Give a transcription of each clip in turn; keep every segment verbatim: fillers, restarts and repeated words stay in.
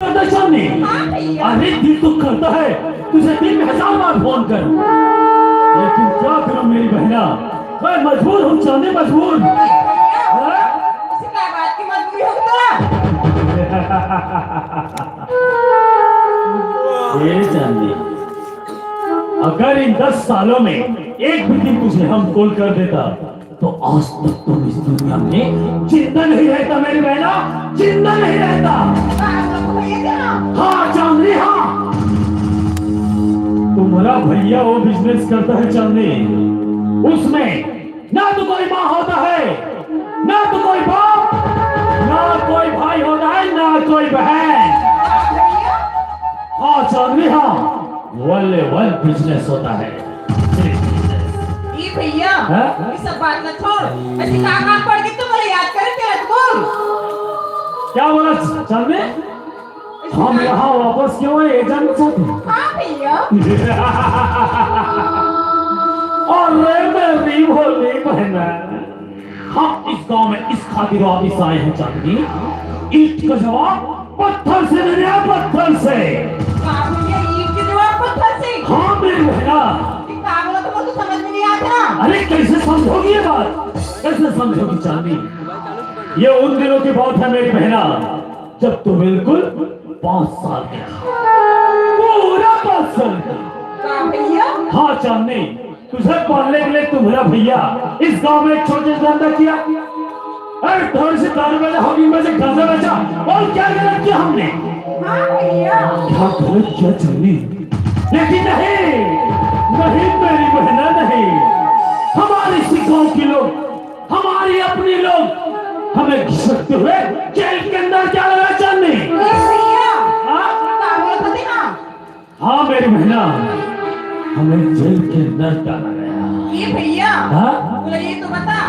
करता है चांदनी? हाँ भैया। अरे दिल तो करता है तुझे दिन में हजार बार फोन करूं, लेकिन क्या करूं मेरी बहना, मैं मजबूर हूँ चांदनी, मजबूर। भैया, हाँ? ऐसी क्या बात की मजबूरी होगी तेरा? ए चांदनी, अगर इन दस सालों में एक भी दिन तुझे हम कॉल कर देता तो आज तक तुम इस दुनिया में जिंदा नहीं रहता मेरी बहना, जिंदा नहीं रहता। हाँ चांदनी, हाँ। तुम्हारा भैया वो बिजनेस करता है चांदनी, उसमें ना तो कोई माँ होता है, ना तो कोई बाप, ना कोई भाई होता है, ना कोई बहन। हाँ चांदनी, हाँ, वन वन बिजनेस होता है। ई भैया, हाँ? ये सब बात ना छोड़। ऐसी का काम पड़ गई तो बोले याद करे तेरा तो बोल। क्या बोला चांदनी? हम यहाँ वापस क्यों आए ये जानना चाहते हैं? हाँ भैया। अरे मेरी भोली बहना, हम इस गांव में इस खातिर वापिस आए हैं चांदनी, ईंट का जवाब पत्थर से देने आए, पत्थर से। बाबू, ये ईंट के जवाब पत्थर से? हाँ मेरी बहना। ये का बोला तो मुझे समझ में नहीं आता। अरे कैसे समझोगी ये बात, कैसे समझोगी चांदनी? ये उन दिनों की बात है मेरी बहना, जब तू बिल्कुल पाँच साल की थी, पूरा पाँच साल की। का भैया? हाँ चांदनी, तुझे पालने के लिए तुम्हारा भैया इस गांव में एक छोटे से धंधा किया। अरे थोड़ी सी दारू बेचा, हॉकी बेचा, गांजा बेचा, और क्या गलत किया हमने? हाँ भैया। क्या गलत किया चांदनी? लेकिन नहीं, नहीं मेरी बहना, नहीं। हमारे इसी गांव के लोग, हमारे अपने लोग हमें घिसकते हुए जेल के अंदर डाल रहे चांदनी। ए भैया, हाँ? का बोलत हते ना? हाँ मेरी बहना, हमें जेल के अंदर डाला गया। ए भैया, हाँ? बोले ये तो बता,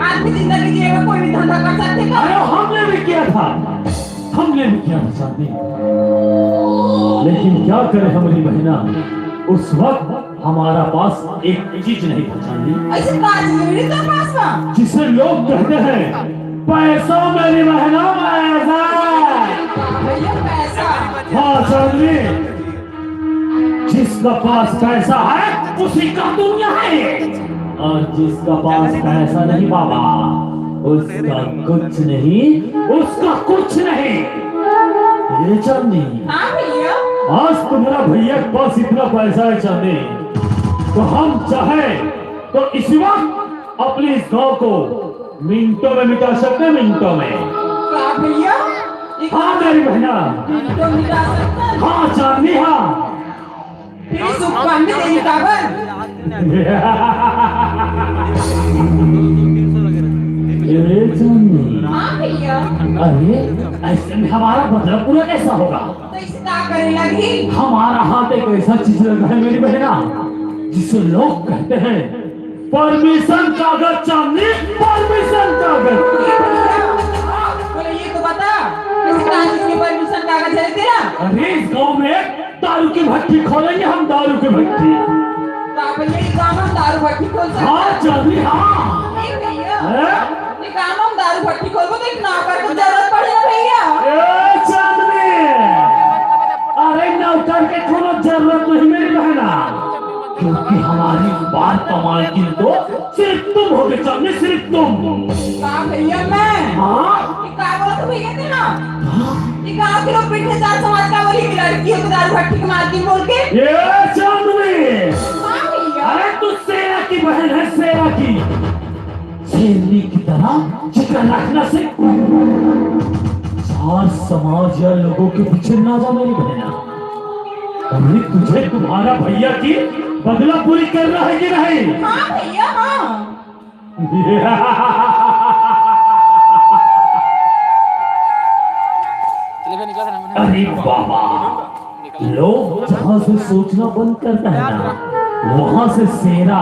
आज भी जिंदगी जिए का कोई भी धंधा कर सकते का? अरे हमने भी किया था, हमने भी किया था चांदनी, लेकिन क्या करे हमारी बहना, उस वक्त हमारा पास एक चीज नहीं था चांदनी। ऐसे का चीज नहीं था पास में? जिसे लोग कहते हैं पैसा मेरी बहना, पैसा। भैया पैसा। हाँ चांदनी, जिसका पास पैसा है उसी का दुनिया है, और जिसका पास पैसा नहीं बाबा, उसका कुछ नहीं, उसका कुछ नहीं। ये चांदनी, हाँ भैया। आज तुम्हारा भैया के पास इतना पैसा है चांदनी, तो हम चाहे तो इसी वक्त अपने इस गांव को मिनटों में मिटा सकते हैं, मिनटों में। का भैया? हाँ मेरी बहना। मिनटों में मिटा सकते हैं? हाँ चांदनी, हाँ। फिर इस उपकरण में देने का बल। ए चांदनी। हाँ भैया। अरे ऐसे में हमारा बदला पूरा कैसा होगा? तो इसे का करे लगी? हमारा हाथ एक ऐसा चीज लगा है मेरी बहना, जिसे लोग कहते हैं परमिशन कागज चांदनी, परमिशन कागज। बोले ये तो बता, किसी कागज की परमिशन कागज है तेरा? अरे इस गांव में दारू की भट्टी खोलेंगे हम, दारू की भट्टी। का भैया ये गांव में दारू भट्टी खोल सकते? हाँ चांदनी, हाँ। नहीं भैया। हैं? ये काम हम दारू भट्टी खोलबो तो एक नौकर को जरूरत पड़ेगा भैया। ए चांदनी, अरे नौकर के कोनो जरूरत नहीं मेरी बहना, क्योंकि हमारी इस बार कमाल की तो सिर्फ तुम होगे चांदनी, सिर्फ तुम। का भैया मैं? हाँ? ये का बोला तू भैया तेरा? हाँ? ये गाँव के लोग पीछे चार समाज का बोली कि लड़की हो तो दारू भट्टी की मालकिन बोल के। ये चांदनी, हाँ भैया। अरे तू शेरा की बहन है, शेरा की। शेरनी की तरह जिक्र रखना सीख। चार समाज या लोगों के पीछे ना जा मेरी बहना। अरे तुझे तुम्हारा भैया की बदला पूरी करना है कि नहीं? हाँ भैया, हाँ। अरे बाबा, लोग जहाँ से सोचना बंद करता है ना, वहाँ से शेरा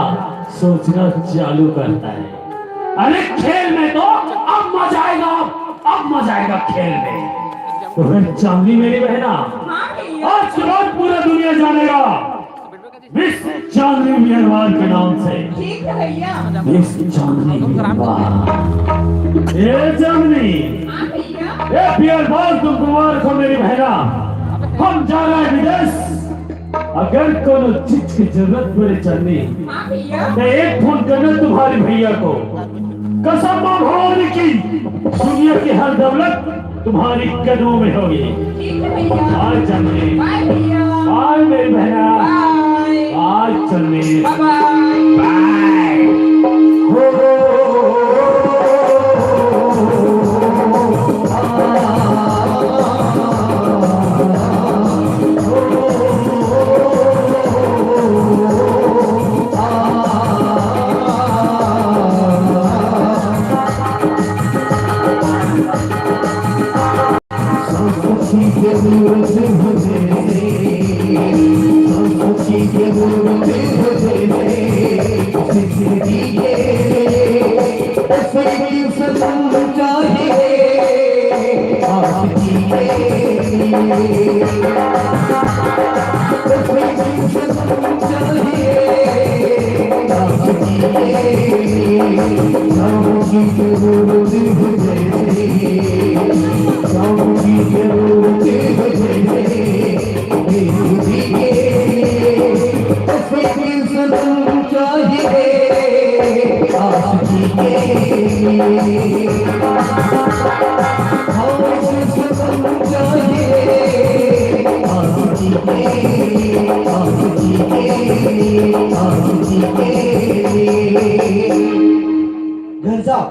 सोचना चालू करता है। अरे खेल में तो अब मजा आएगा, अब मजा आएगा खेल में। तो फिर चांदनी मेरी बहना, हाँ भैया। आज के बाद पूरा दुनिया जानेगा मिस चांदनी मेहरबान के नाम से। ठीक है भैया। मिस चांदनी मेहरबान। ए चांदनी, हाँ भैया। ए पियर बाल, तुम कुमार हो मेरी बहना, हम जा रहे हैं विदेश। अगर कोनो चीज की जरूरत पड़े चंदनी, हाँ भैया। तो एक फोन करना तुम्हारे भैया को। कसम माँ भवानी की, दुनिया की हर दौलत तुम्हारी कदमों में होगी। ठीक है भैया। बाय चंदनी। बाय भैया। बाय मेरी बहना। बाय। बाय चंदनी। बाय बाय। बाय। हो, हो, हो, हो। घर जाओ,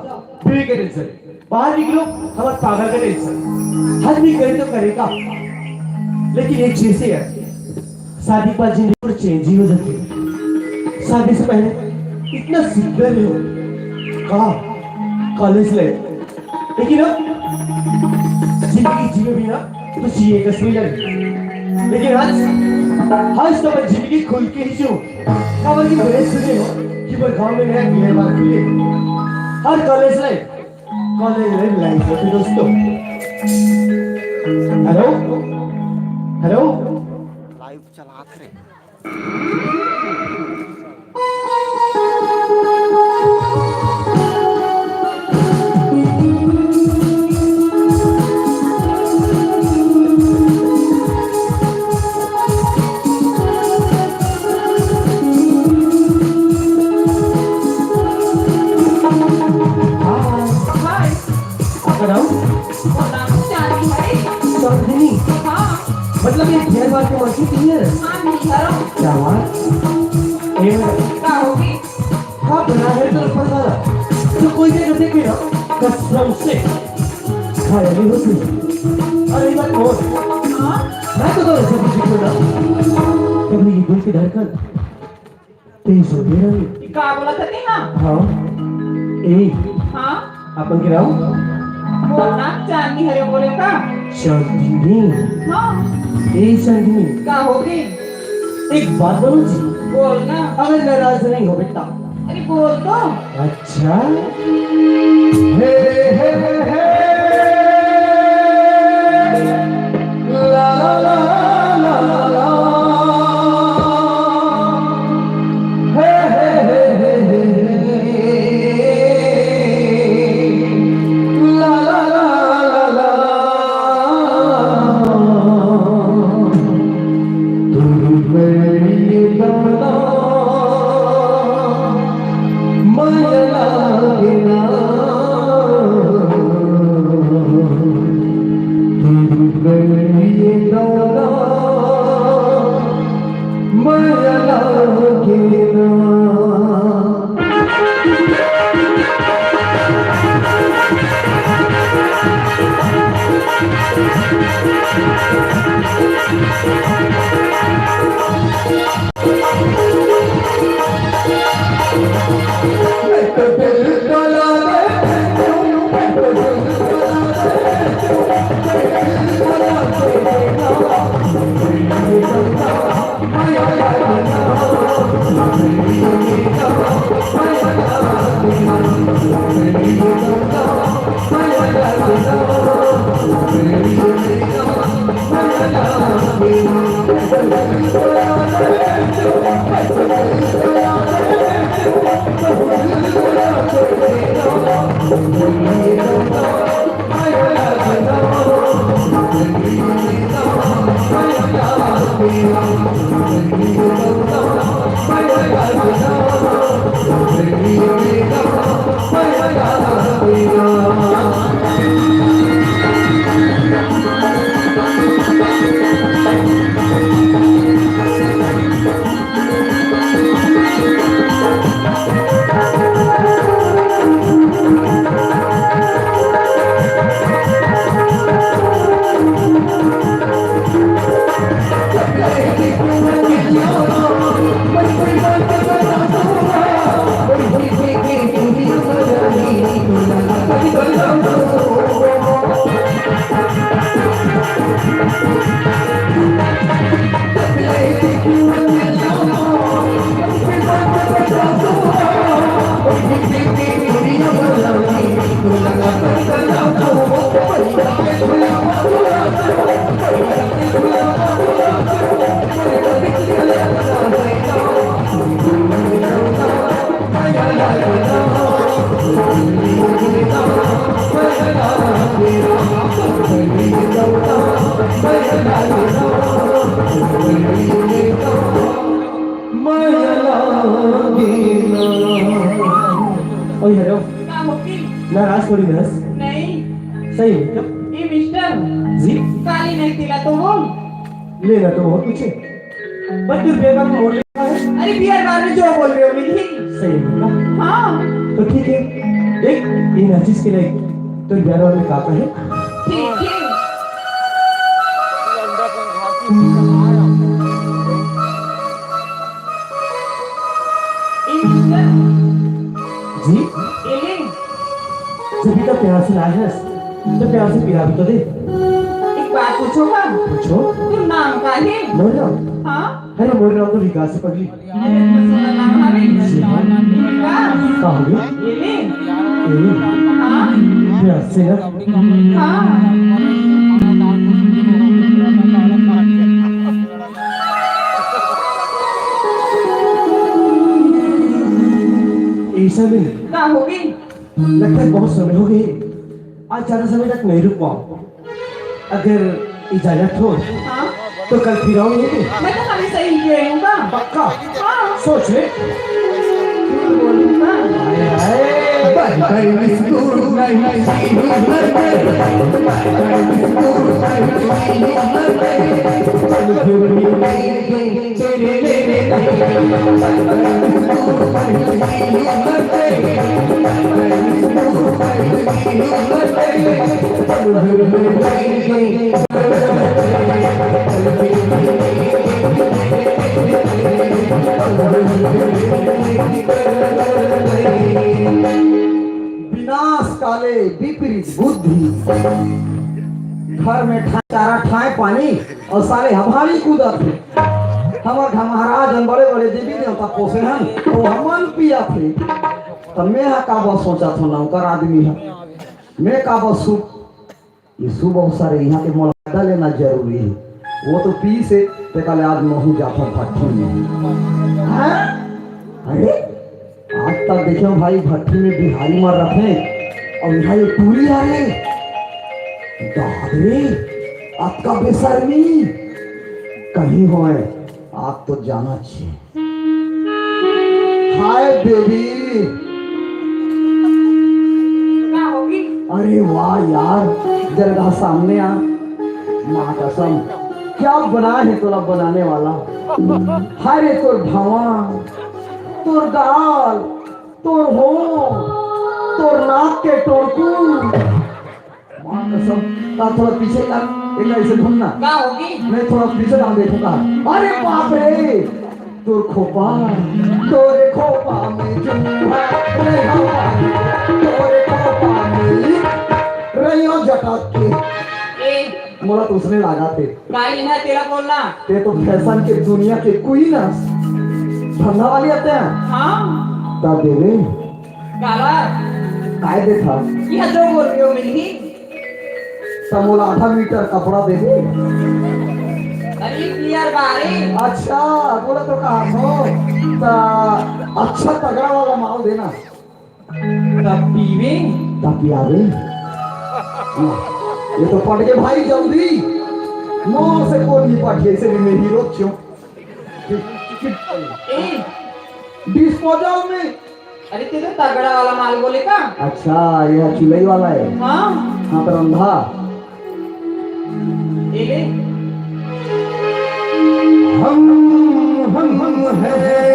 बीवी के टेंशन, बाहर निकलो, हमर पागल के टेंशन। आदमी करे तो करे का, लेकिन एक चीज है, शादी के बाद जिंदगी पूरी चेंज ही हो जाती है। शादी से पहले इतना सुंदर हो, कहा कॉलेज लाइफ, लेकिन अब जिंदगी जीवे बिना तो जिए का सुई लगे। लेकिन आज, आज तो मैं जिंदगी खोल के ही जीऊँ। काबर कि बड़े सुने हो कि वो गांव में नया बियर बार खुले। हर college life, college life life होती दोस्तों। Hello, hello. हाय। आपका नाम? बोला, चांदनी है। चांदनी? हाँ। मतलब ये ढेर बार के मस्ती की है? हाँ, नहीं करो। क्या बात? ये का होगी? हाँ, बना है तो ऊपर वाला। तो कोई जगह देखे ना, कसम से। खाया नहीं होती। अरे, ये बात और। हाँ? मैं तो दौड़ से भी सीखूंगा। कभी ये दिल की धड़कन तेज होती रही। ये का बोला था तें, हाँ? हाँ। ए। हाँ? अपन के नाम? मोर नाम चांदनी हरे, बोले का? चांदनी। हाँ। ए चांदनी। का हो गई? एक बात बोलूं जी? बोल ना। अगर नाराज नहीं हो बेटा। अरे बोल तो। अच्छा। हे, हे, हे। ला, ला, ला। हे, हे, हे, हे, हे, हे। ला, ला, ला, ला, ला। तुम गए दाना, माया लागे ना। तुम गए दाना, माया लागे ना। ओए, हेलो। का होगी? नाराज थोड़ी बस। नहीं। सही है क्या? ये मिस्टर। जी? काली नहीं तिला तो बोल। लेना तो बहुत कुछ है, पर तू बेकार मोड़ लेता है। अरे, बियर बार में जो बोल रहे हो, मिली। सही है क्या? हाँ। तो ठीक है, देख, इन हर चीज के लिए तो बियर बार में काका है। ठीक है। ए मिस्टर। जी? एले। जब इतना प्यार से लाए हैं, तो प्यार से पिला भी तो दे। एक बात पूछो का? पूछो। तू नाम का है? मोर नाम? हाँ। अरे, मोर नाम तो विकास है, पगली। अरे, तो सुना नाम हवे। जी हाँ। विकास। का हो गया? एले। ए। हाँ। प्यार से ना। हाँ। ऐसा नहीं। का होगी? लगता है बहुत समय हो गए, आज ज्यादा समय तक नहीं रुक पाऊँ। अगर इजाजत हो, हाँ? तो कल फिर आऊंगी। मैं तो हमेशा यहीं पे रहूंगा। पक्का? हाँ। सोच ले। बोलूंगा। हाय, हाय। विनाश काले विपरीत बुद्धि। घर में ठा-, चारा ठाए पानी और साले हमारी कूदत हे। हमर घर महाराज हन, बड़े-बड़े देवी देवता पोसे हन, तो हमन पियत हे। त मैं ह का बस सोचत हूँ नौकर आदमी ह, मैं का बस सु-, ये शुभ अवसर है, यहाँ के मोला फायदा लेना जरूरी है। वो तो पीस हे, ते कहले आज महू जाथन भट्ठी में। हाँ? अरे, आज तक देखे भाई, भट्ठी में बिहारी मर रखे और यहाँ ये टूरी आ रहे। दादरे, आपका बेशर्मी कहीं होए, आप तो जाना चाहिए। Hi baby. का होगी? अरे वाह यार, जरा सामने आ। माँ कसम, क्या बना है तोला बनाने वाला? हाय रे तोर भवा, तोर गाल, तोर हो, तोर नाक के टोरकू। माँ कसम, ता थोड़ा पीछे कर, एक ऐसे घूमना। का होगी? मैं थोड़ा पीछे ना देखूंगा। अरे बाप रे, तोर खोपा, तोरे खोपा में जुम्मा, रे हवा, तोरे खोपा में रैया जटात के। ए। मोला तो उसने लगा थे। गाड़ी ना तेरा बोलना। ते तो फैशन के दुनिया के क्वीन हस। धंधा वाली आते हैं। हाँ। ता देवे। काला। काय देखा? यह जो बोल रहे हो मिली। त मोला आधा मीटर कपड़ा दे दे। अरे पियर बारे। अच्छा, बोला तो कहा हो। त अच्छा तगड़ा वाला माल देना। त पीवे। त पियावे। ये तो पट के भाई जल्दी। मोर से कोन नहीं पट गया, इसे भी मैं हीरो क्यों? ए, डिस्पोजल में। अरे, तेरे तगड़ा वाला माल बोले का? अच्छा, ये चुलई वाला है। हाँ। हाँ, तो रंधा। ए ले। हम, हम, हम हैं।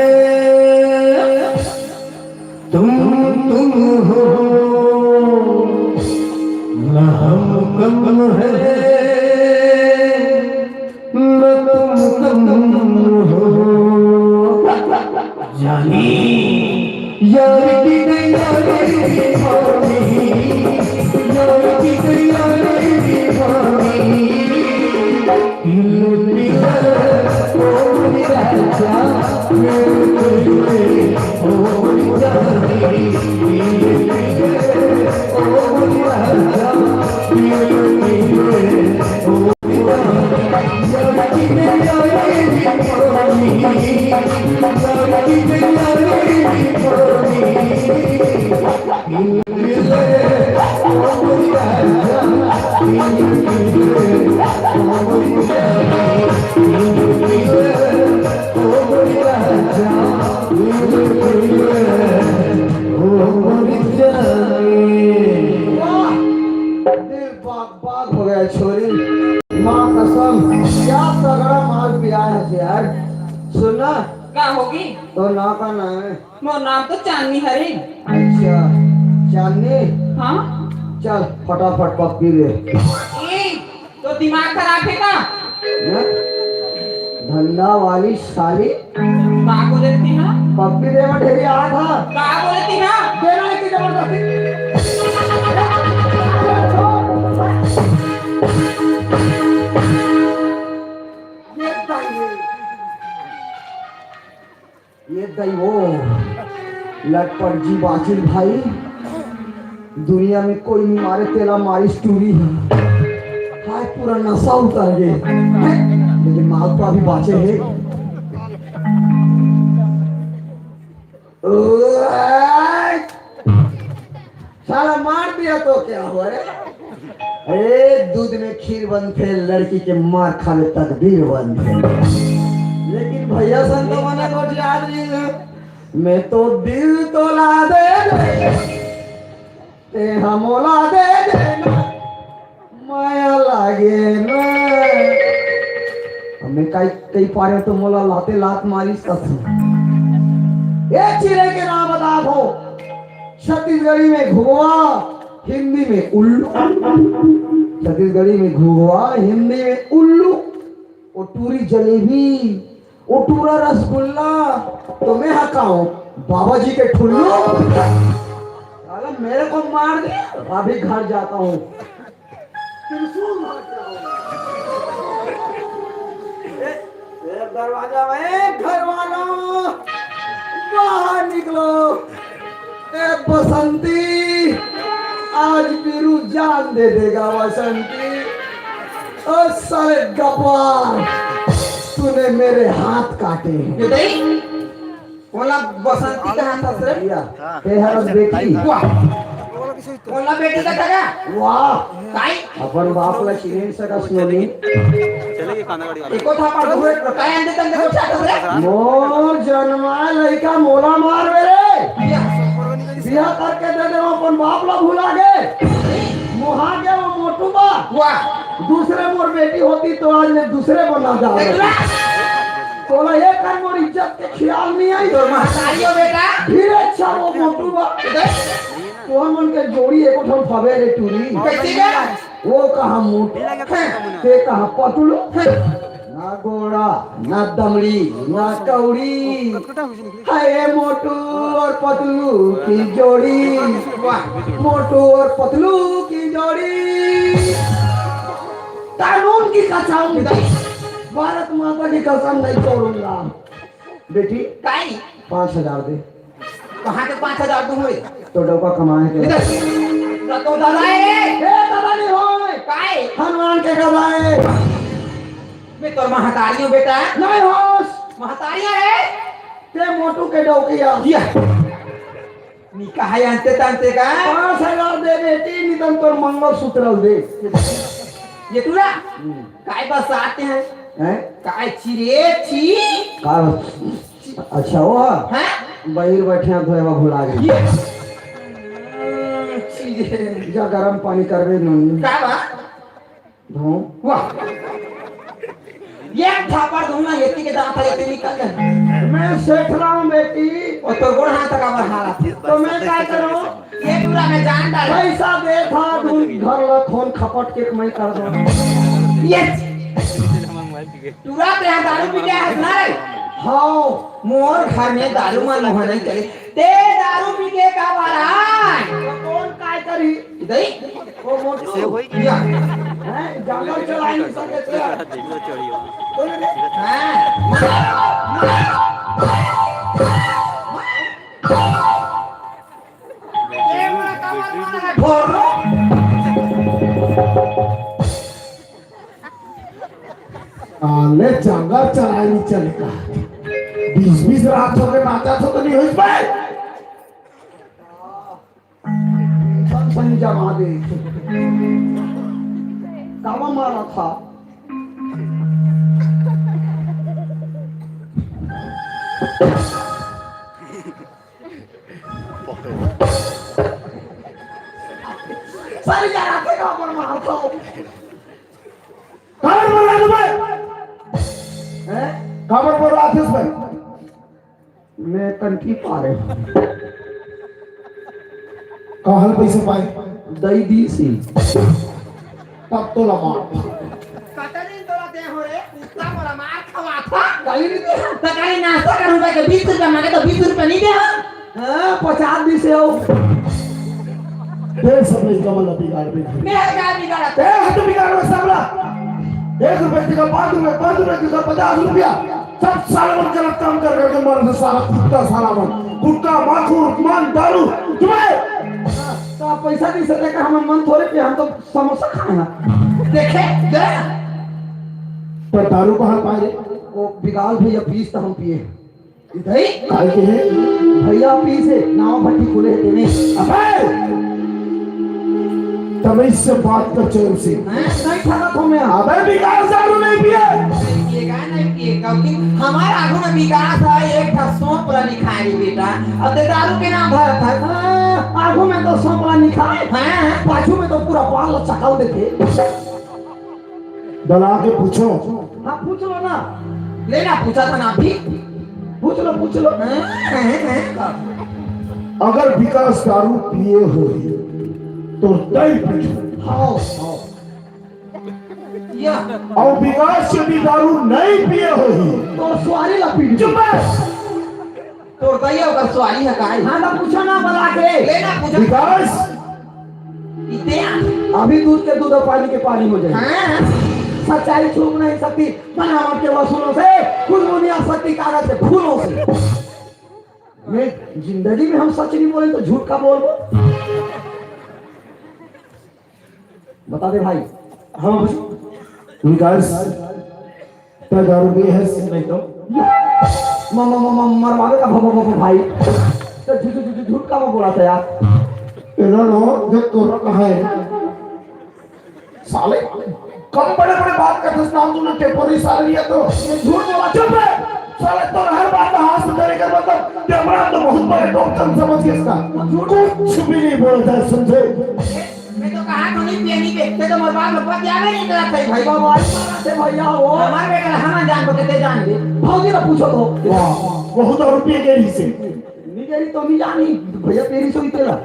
तुम, तुम हो, न हम कम है, न तुम कम हो। जानी, यार की तैयारी दीवानी, यार की तैयारी दीवानी। वाह! दिल बाग बाग हो गया छोरी। माँ कसम, क्या तगड़ा माल पिया है यार। सुनना। का होगी? तो ना का ना है। मोर नाम तो चांदनी हरे। अच्छा, चांदनी। हाँ। चल फटाफट पप्पी दे। ए, तो दिमाग खराब है का? हैं? धंधा वाली साली। का बोले थी हाँ? पप्पी दे में ढेरी आ था। का बोले थी हाँ? देना है कि जबरदस्ती? ये दई वो लटपट जी बाचिल भाई, दुनिया में कोई नहीं मारे, तेला मारिस टूरी है। हाय, पूरा नशा उतर गए, लेकिन माल तो अभी बाचे है। ओए! साला मार दिया तो क्या हुआ रे? ए, दूध में खीर बनथे, लड़की के मार खा ले तकदीर बनथे। लेकिन भैया संत मने गोठियार जी, मैं तो दिल तोला दे दे, ते हमोला दे देना। माया लागे ना। हमें कई, कई पारे तो मोला लाते लात मारिस कसम। ए चिरे के नाम बता दो। छत्तीसगढ़ी में घुघवा, हिंदी में उल्लू। छत्तीसगढ़ी में घुघवा, हिंदी में उल्लू। वो टूरी जलेबी, वो टूरा रसगुल्ला, तो मैं हा खाऊं बाबा जी के ठुल्लू। साला मेरे को मार दिया, अभी घर जाता हूँ। त्रिशूल मार के आओ। ए, ए, दरवाजा में, घर वालों, बाहर निकलो। ए बसंती, आज बीरू जान दे देगा बसंती। ओ साले गब्बर, तूने मेरे हाथ काटे हैं। ये देख, ओला बसंती कहा था सर? भैया, ते हरस बेटी। वाह। ओला बेटी का था क्या? वाह। काई? अपन बाप ला चिन्हे सकस नोनी। एको था पर हुए, बताया अंदर तंदर को चाहता था। मोर जन्मा लइका मोला मार मेरे। भैया। बिहा करके दे दे, अपन बाप ला भुला गे। मुहा गे वो मोटू बा। वाह। दूसरे मोर बेटी होती तो आज मैं दूसरे बना जाता। देख ला। तोला ये कर मोर इज्जत के ख्याल नहीं आई। तो महतारियो बेटा। फिर अच्छा वो मोटू बा। इधर। तो मन के जोड़ी एको ठन फबे रे टूरी। कैसी बे? वो कहा मोटू, हैं, ते कहा पतलू, हैं। ना गोड़ा, ना दमड़ी, ना कौड़ी। है मोटू और पतलू की जोड़ी। वाह। मोटू और पतलू की जोड़ी। कानून की कसम, भारत माता की कसम, नहीं तोड़ूंगा। बेटी, काई? पाँच हजार दे। कहाँ के पाँच हजार दूँ हुए? तो डौका कमाए के। इधर। ना तो दादा है। ए, दादा नहीं होय। काई? हनुमान के गदा है। मैं तोर महतारी हूँ बेटा। नहीं होस। महतारिया है। ते मोटू के डौकिया। या। निकाय अंते तंते का? पाँच हजार दे बेटी, नितन तोर मंगलसूत्र दे। ये टूरा? हम्म। काय बसाते हैं? हैं? काय चिरे ची? का? अच्छा, वो है? हैं? बहिर बैठे हैं, धोएवा भुला गए। ये? हम्म, चिरे। जा गरम पानी करबे नून। का बा? धो। वाह। एक थापड़ दूंगा, ये के दांत है, ये निकल जाए। मैं सेठ रहा हूँ बेटी। और तो गोड़ हाथ का बढ़ा रहा। तो मैं क्या करूँ? ये टूरा में जान डाल। पैसा दे था, तुम घर ला फोन खपट के मैं कर दो। ये टूरा ते यहाँ दारू पी के है ना रे? हाँ। मोर घर में दारू मन मोहन नहीं चले। ते दारू पी के का बारा? तो कौन काय करी? दई? ओ मोटू। से होई कि या। हैं? जंगल चला नहीं सके थे। देखो चोरी हो। बोल रे। हाँ। ये वाला का बात मारा है, भोर रो। आले जंगल चलाई नहीं चलेगा। बीस बीस रात हो गए, नाचा तो नहीं हुई भाई। सब सही जमा दे। कावा मारा था। सारी जगह पे कावा मारा था। काबर बोला तू भाई? हैं? काबर बोला तू भाई? मैं कंठी पा रहे हूँ। कहल पैसे पाए? दई दी सी। तब तो लगा। पता नहीं तोला दे हो रे, कुत्ता मोला मार खवा था। कहीं नहीं दे। तो कहीं नाश्ता करूँगा कि बीस रुपया मांगे तो बीस रुपया नहीं दे। हाँ, पचास दी से हो। तेरे सब नहीं कमल बिगाड़ भी। मेरा क्या बिगाड़ा? तेरे हाथ बिगाड़ में सबला। एक रुपए की का पाँच रुपए, पाँच रुपए की का पचास रुपया। सब साला मन गलत काम कर करके मर से साला कुत्ता साला मन। गुटखा, माखुर, मन, दारू, जुए। तो आप पैसा नहीं सके का हम मन थोड़े पे हम तो समोसा खाए हैं। देखे, दे। पर दारू कहाँ पाए रे? वो बिगाल भैया पीस तो हम पिए। इधर ही? काय के है? भैया पीस है, नाव भट्टी खुले है तेने। अबे! तमीज से बात कर चोर से। मैं नहीं खाना था मैं। अबे बिगाल दारू नहीं पिए। नहीं पिएगा, नहीं पिएगा, क्योंकि हमारा आगू में विकास है, एक ठा सौंप ला नहीं खाए रे बेटा। अब ते दारू के नाम भरत है। हाँ, आगू में तो सौंप ला नहीं खाए। हाँ। पाछू में तो पूरा पान ला चकाल देते। बला के पूछो। हाँ, पूछ लो ना। ले ना, पूछा था ना अभी। पूछ लो, पूछ लो। हाँ, हाँ, हाँ। अगर विकास दारू पिए होही, तो दई पीछू। हाँ, हाँ। या। अउ विकास यदि दारू नहीं पिए होही, तो सुवारी ला पीछू। चुप है। तोर दई ओकर सुवारी है काय? हाँ, ना पूछो ना बला के। ले ना पूछो। विकास। इते आ। अभी दूध के दूध और पानी के पानी हो जाए। हाँ। सच्चाई छुप नहीं सकती, बनावट के वसूलों से, खुशबू नहीं आ सकती कागज के फूलों से। मैं जिंदगी में हम सच नहीं बोले तो झूठ का बोलबो? बता दे भाई। हाँ भाई। विकास, तै दारू पिए हस? नहीं तो। म-, म-, म-, म-, मरवावे का भो-, भो-, भो-, भो भाई। तो झू-, झू-, झू-, झूठ का बोला था यार। इन्होंने जो तोरा कहा है। साले, कम बड़े-बड़े बात करते, नाम तूने टेम्पोरी साले लिया तो। ये झूठ बोला, चुप है। साले, तो हर बात का हाथ से तेरे कर, मतलब, टेम्पोरा तो बहुत बड़े डॉक्टर समझ के इसका। झूठ। कुछ भी नहीं बोलता है, समझे? मैं तो कहा तो नहीं पिए, नहीं पिए। ते तो मोर बाप लोग पति आवे नहीं करत है भाई। बाबा, आई मारा थे भैया वो। हमारे बेटा हम जान को कितने जान दे। भौजी ना पूछो तो। वाह, बहुत और रुपये के रही से। नहीं दे रही तो नहीं जानी। भैया तेरी सौ तेरा।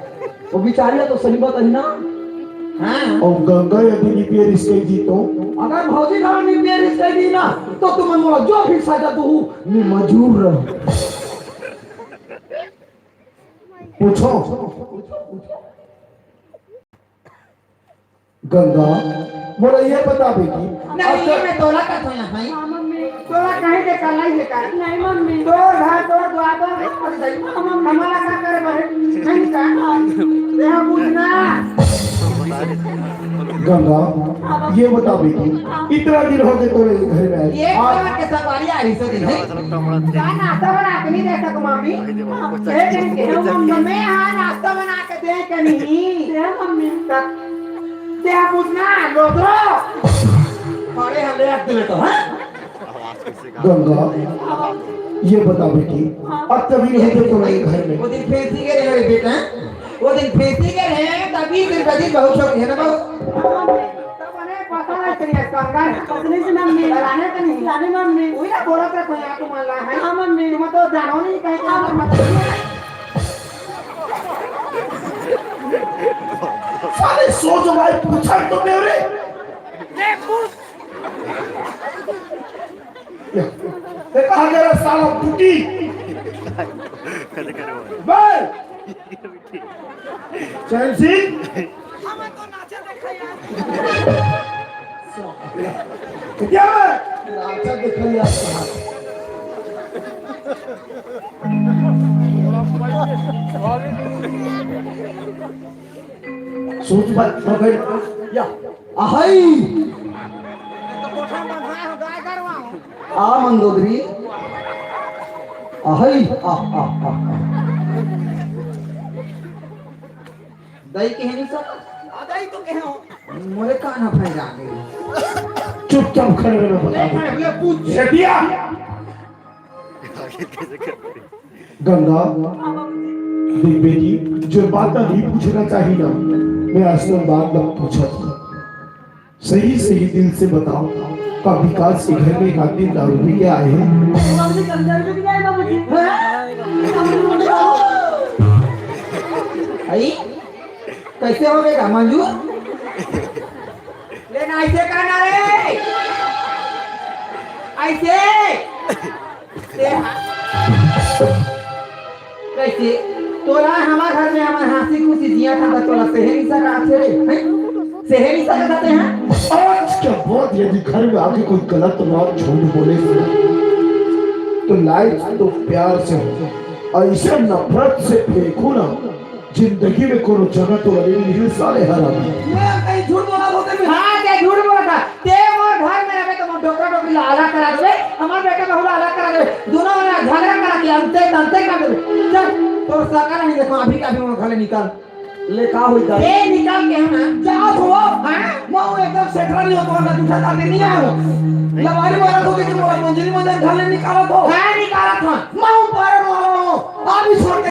वो बेचारिया तो सही बात है ना। हाँ। और गंगा यदि नहीं पिए रिश्ते जी तो। अगर भौजी ना नहीं पिए रिश्ते जी ना, तो तुम मोला जो भी सजा दू, मैं मजूर रहूं। पूछो। गंगा, मोला ये बता बेटी, नहीं, अच्छा ये मैं तोला का थोड़ा भाई। हाँ, मम्मी, तोला कहे के कलाई है का? नहीं, मम्मी। तोर घर, तोर द्वार, तोर घर पर जाई। हाँ, मम्मी। हमारा का करे बहन? नहीं का? हाँ। यहाँ बुझना। गंगा, ये बता बेटी, इतना दिन हो गए तोरे घर में आए। ये आज कहाँ के संगवारी आ रही से दिन है? का नाश्ता बना के नहीं दे सको मम्मी? ये दिन के हो मम्मी, मैं हाँ नाश्ता बना के दे के नहीं। दे मम्मी। तब ते आप उठना, लोटो। अरे हाँ, ले आते ले तो, हाँ? गंगा, ये बता बेटी, अब तभी नहीं तो तुम्हारे घर में। वो दिन फैंसी के रहे बेटा, वो दिन फैंसी के रहे, तभी दिन का दिन बहुत शौक है ना बहुत। तब उन्हें पता है तेरी संगत। पत्नी से मम्मी। लाने का नहीं। लाने मम्मी। वही ना बोला था कोई यहाँ तुम्हारा है। हाँ मम्मी। तुम तो जानो नहीं कहीं का मतलब। साले सोच भाई पूछा तो मेरे। ये कहा गया साला टूटी। बोल। चैन सिंह। क्या है? नाचा दिखाई आपका हाथ। सोच बात पकड़। या। अहई। आ मंदोदरी। अहई। आ, आ, आ, आ। दई के है नहीं सब? आ, दई तो कहे हो। मोरे कान फैला गई। चुपचाप खड़े रहो, बता दो। ले, ले, पूछ। ये दिया। गंगा, देख बेटी, जो बात नहीं पूछना चाहिए ना, मैं आज तो बात ना पूछा था। सही सही दिल से बताओ, का विकास के घर में एक आदमी दारू पी के आए हैं? आई? कैसे हो गया मंजू? लेना ऐसे करना रे, ऐसे। कैसे? तोला हमार घर में हमार हंसी खुशी जिया था, तो तोला सेहे नहीं सका थे रे, हैं? सेहे नहीं सका थे, हैं? आज के बाद यदि घर में आके कोई गलत बात झूठ बोले, तो लाइट तो प्यार से हो, ऐसे नफरत से फेंकू ना, जिंदगी में कोनो जगह तो लगे नहीं साले हरामी। मैं कहीं झूठ बोला बोलते भी। हाँ, क्या झूठ बोला था? ते मोर घर में रहे तो मोर डोकरा डोकरी ला अलग करा देबे, हमार बेटा बहू ला अलग करा देबे, दोनों वाला झगड़ा करा के अंते तंते कर देबे। चल, तोर सकल नहीं देखो, अभी के अभी मोर घर ले निकल। ले का होई का? ए, निकल के हम ना। जा तो। हाँ? मैं वो एकदम सेठरा नहीं होता, मैं दूसरा साथे नहीं आया हूँ। लबारी मारा तो कि मोर मंजरी मंजर घर ले निकाला तो। हाँ, निकाला था। मैं ऊपर वाला हूँ। अभी छोड़ के